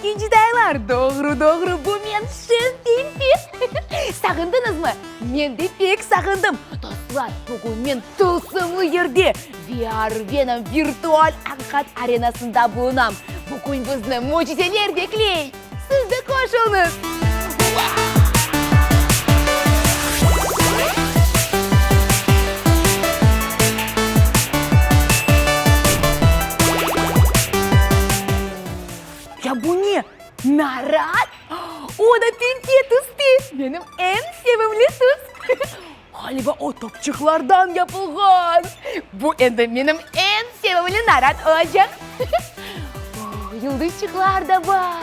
Kencitaylar! Doğru, doğru, bu men, şen Pempe! Sağındıñızmı? Men de pek sağındım! Dostlar, bugün men tılsımlı yerde, VR Venom virtual aqiqat arenasında bulunam. Bugün bizni mücizeler bekley! Siz de qoşulıñız! Ya bu ne? Narat? O da pembe tüste! Menim eñ sevimli tüs! Ğaliba o topçıqlardan yapılğan. Bu endi menim eñ sevimli narat olacaq. O, yıldızçıqlar da bar.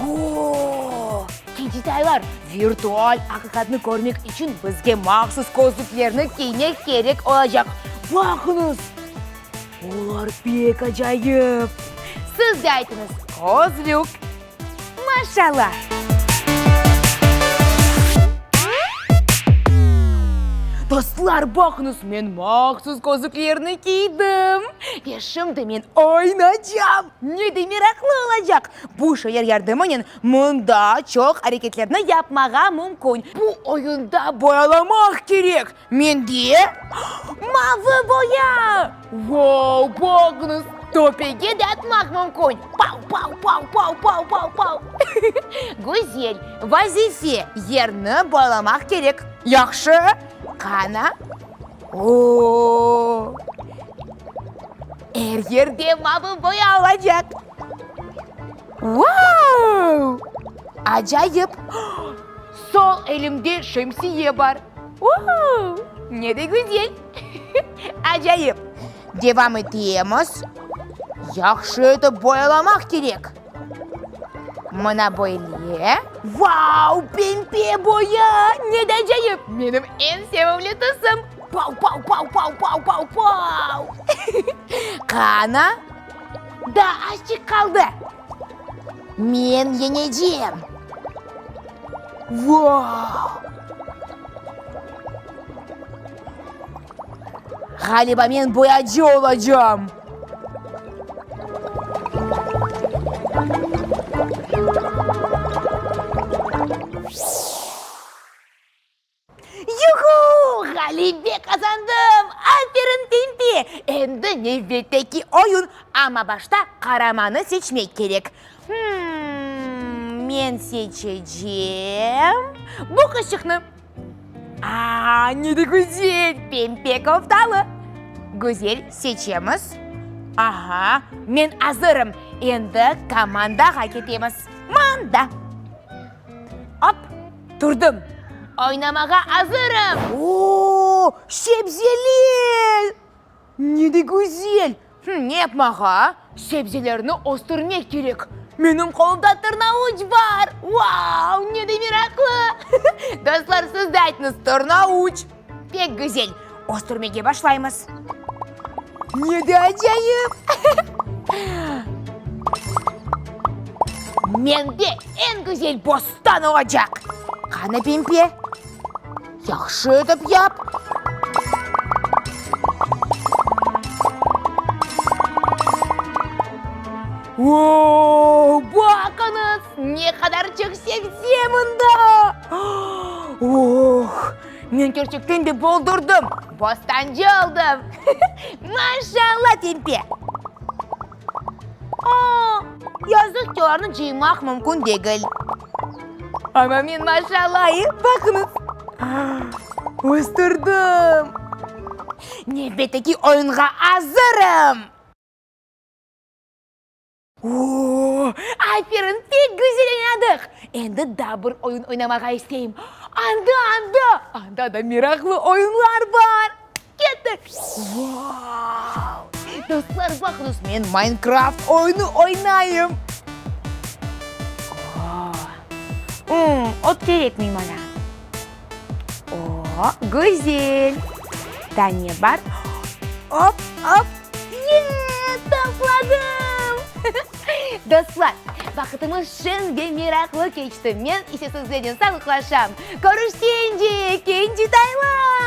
O, kencitaylar, virtual aqiqatnı körmek içün bizge mahsus közlüklerni kiymek kerek olacaq. Baqıñız, olar pek acayip. Siz de aytıñız, közlük. Maşallah! Dostlar, baqıñız, men mahsus közlüklerni kiydim. Ve şimdi men oynacam! Ne de meraqlı olacaq! Bu şeyler yardımınen mında çoq areketlerni yapmağa mümkün. Bu oyunda boyalamaq kerek. Mende mavı boya! Vau, baqıñız, töpege de atmaq mümkün! Pau, pau, pau, pau, pau, pau, pau! Güzel! Vazife, yerni boyalamaq kerek. Yahşı! Qana? O-o-o! Er yerde mavı boya olacaq! Vau! Acayip! Sol elimde şemsiye bar. Vau! Ne de güzel! Acayip! Devam etemiz. Yahşı etip boyalamaq kerek. Mına böyle. Vau! Pembe boya! Ne de acayip! Menim eñ sevimli tüsüm! Pau, pau, pau, pau, pau, pau, pau! Qana? Daa azçıq qaldı. Men yeñecem! Vau! Ğaliba men boyacı olacam! Yuhu! Ğalebe qazandım! Aferin, Pempe! Endi nevbetteki oyun, amma başta qaramanı seçmek kerek. Hımm, men seçecem bu qızçıqnı. Aa, ne de güzel, pembe koftalı. Güzel, seçemiz. Aha, men azırım. Endi komandağa ketemiz. Mında. Op, turdım. Oynamağa azırım. Oo, sebzeler! Ne de güzel! Ne yapmağa? Sebzelerni östürmek kerek. Menim qolumda tırnavuç bar! Vau, ne de meraqlı! Dostlar, siz de aytıñız, tırnavuç! Pek güzel! Östürmege başlaymız. Ne de acayip! Mende eñ güzel bostan olacaq! Qani, Pempe? Yahşı etip yap! O-o-o, baqıñız, ne qadar çoq sebze mında! Oh, men kerçekten de boldurdım, bostancı oldım! Maşallah, Pempe! A, yazıq ki, olarnı cıymaq mümkün degil. Amma men maşallayım, baqıñız! Östürdim! Nevbetteki oyunğa azırım! O-o, aferin, pek güzel oynadıq! Endi daa bir oyun oynamağa isteyim. Anda, anda, anda da meraqlı oyunlar bar! Kettik! Vau! Dostlar, baqıñız, men Minecraft oyunı oynayım. O, ot kerekmey maña. O, güzel! Daa ne bar? Op, op! Ye, topladım! Dostlar, vaqıtımız şeñ ve meraqlı keçti. Men ise sizlernen sağlıqlaşam. Körüşkence, kencitaylar!